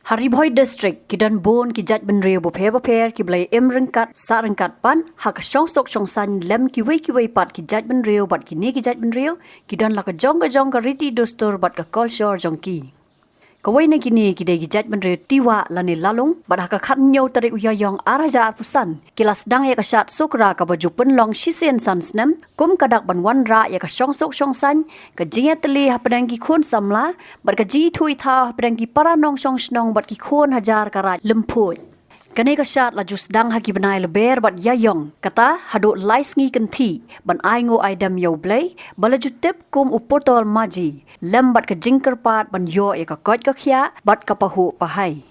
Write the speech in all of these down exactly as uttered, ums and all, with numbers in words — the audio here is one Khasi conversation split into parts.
Ha Ri Bhoi District ki don bun ki jaitbynriew bapher bapher kiba la im ryngkat sah ryngkat pat ha ka shongsuk shongsaiñ lem kiwei kiwei pat ki jaitbynriew bad kine ki jaitbynriew ki don la ka jong ka jong ka riti dustur bad ka kolshor jong ki. Kawei na kine ki dei ki jaitbynriew Tiwa lane Lalung bad ha ka khathynñiew tarik u Ïaïong ar hajar arphew san ki la sdang ïa ka shad Sukra kaba ju pynlong shisien san snem kum ka dak ban wanrah ïa ka shongsuk shongsaiñ, ka jingïatylli hapdeng ki khun samla bad ka jingïathuh ïathaw hapdeng ki para nongshong shnong bad ki khun hajar ka Raid Lymphuid. Kane ka shad la ju sdang ha ki bnai Lber bad Ïaïong, kata haduh lai sngi Kynthih ban ai nguh ai dem ïa U Blei ba la ju tip kum u Putol Maji lem bad ka jingkyrpad ban ïoh ïa ka koit ka khiah bad ka pahuh pahai.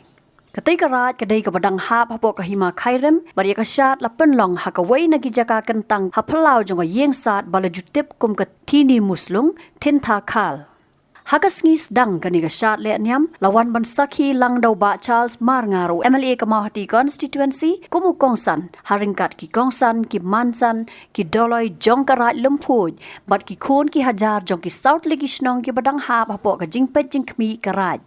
Katei ka raid ka dei kaba dang hap hapoh ka hima Khyrim bad ïa ka shad la pynlong ha kawei na ki jaka kyntang ha phyllaw jong ka ïing sad ba la ju tip kum ka Thini Muslung, Thintha Khal. Ha ka sngi sdang kane ka shad leh niam la wan ban sakhi lang da u Bah Charles Marngar, u M L A ka Mawhati Constituency, kum u kongsan ha ryngkat ki kongsan, ki mansan, ki dolloi jong ka Raid Lymphuid bad ki khun ki hajar jong ki saw tylli ki shnong kiba dang hap hapoh ka jingpeit jingkhmih ka raid.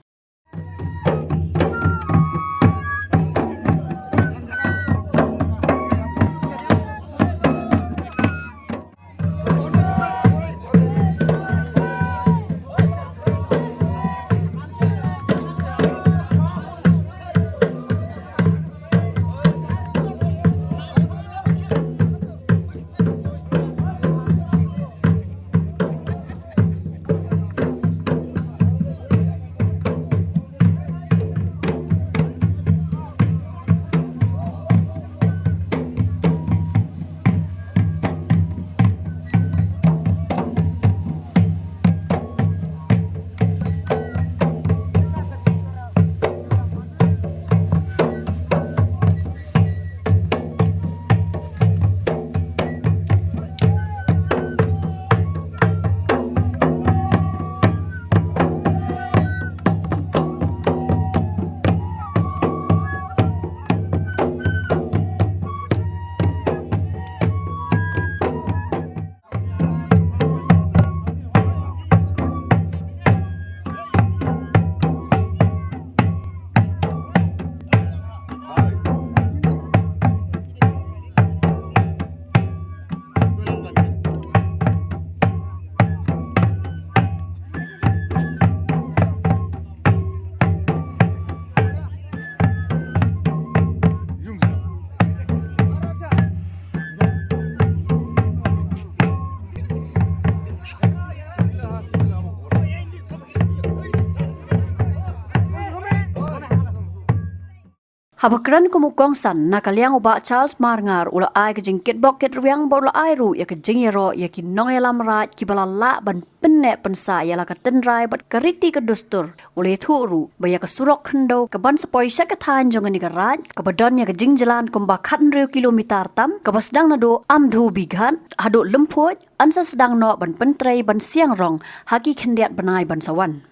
Haba kren kum u kongsan na ka liang, u Bah Charles Marngar u la ai ka jingkitbok kitrwiang bad u la ai ruh ïa ka jingïaroh ïa ki nongïalam raid kiba la lah ban pynneh pynsah ïa la ka tynrai bad ka riti ka dustur. U la ïathuh ruh ba ïa ka surok khyndew kaban sa poi sha ka thaiñ jong kane ka raid, kaba don ïa ka jingjlan kumba khathynriew kilometer tam, kaba sdang naduh Amdhu Bighat haduh Lymphuid, yn sa sdang noh ban pyntrei ban siang rong ha ki khyndiat bnai ban sa wan.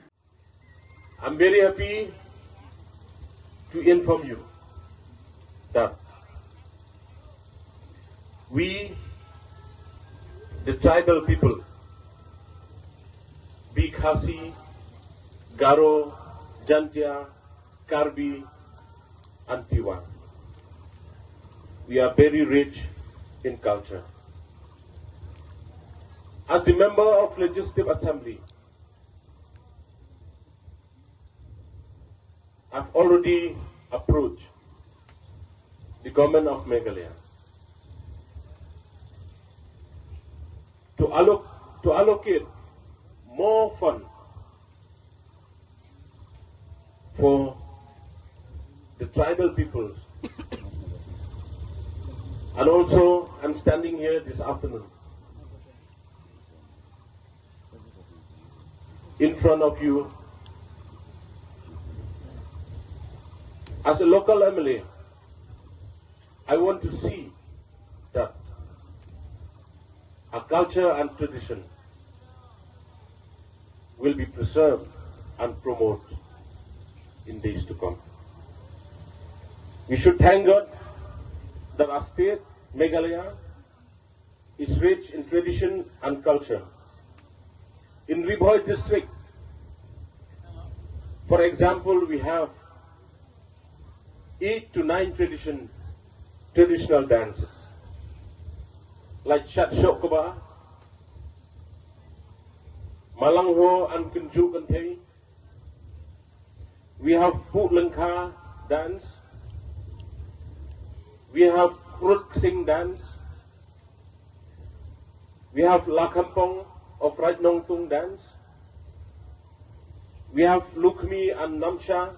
I'm very happy to inform you that we, the tribal people, be Khasi, Garo, Jaintia, Karbi, and Tiwa, we are very rich in culture. As the member of Legislative Assembly, I've already approached the government of Meghalaya to alloc-, to allocate more fund for the tribal peoples. And also, I'm standing here this afternoon in front of you as a local M L A. I want to see that our culture and tradition will be preserved and promoted in days to come. We should thank God that our state, Meghalaya, is rich in tradition and culture. In Ri Bhoi district, for example, we have eight to nine tradition traditional dances like Shat Shok Kaba, Malangho and Kunju Kanthei. We have Pu Lengkha dance. We have Krut Sing dance. We have Lakampong of Right Nongtung dance. We have Lukmi and Namsha.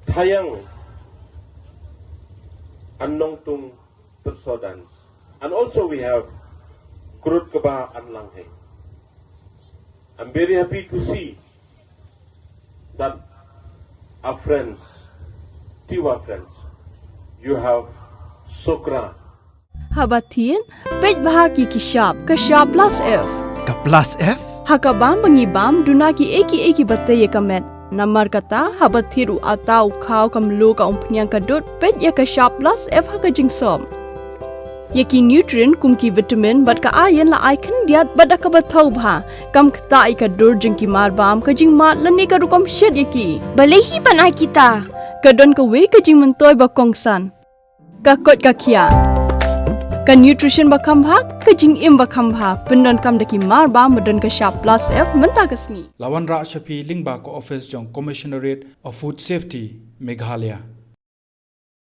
Thayang and Nongtung Perso dance. And also we have Krut Kaba and Langhe. I'm very happy to see that our friends, Tiwa friends, you have Sokra. Haba thied, peit bha ki ki shap, ka shap plus F. Ka plus F? Ha ka bam ba ngi bam, duna ki ei ki ei ki ba tei ïa ka met. Namar kata, haba thied u ata, u khaw, ka mluh, ka umphniang, ka dud, peit ïa ka shap plus F ha ka jingsop. Ïa ki nutrient kum ki vitamin bad ka iron la ai khyndiat bad da kaba thaw bha. Kam ktah ïa ka dur jong ki mar bam, ka jingmad lane ka rukom shet ïa ki. Balei hi ban ai kita? Ka don kawei ka jingmyntoi ba kongsan. Ka koit ka khiah. Ka nutrition ba kham bha, ka jingim ba kham bha. Pyndonkam da ki mar bam ba don ka shap plus F mynta ka sngi. La wanrah sha phi lyngba ka office jong Commissionerate of Food Safety, Meghalaya.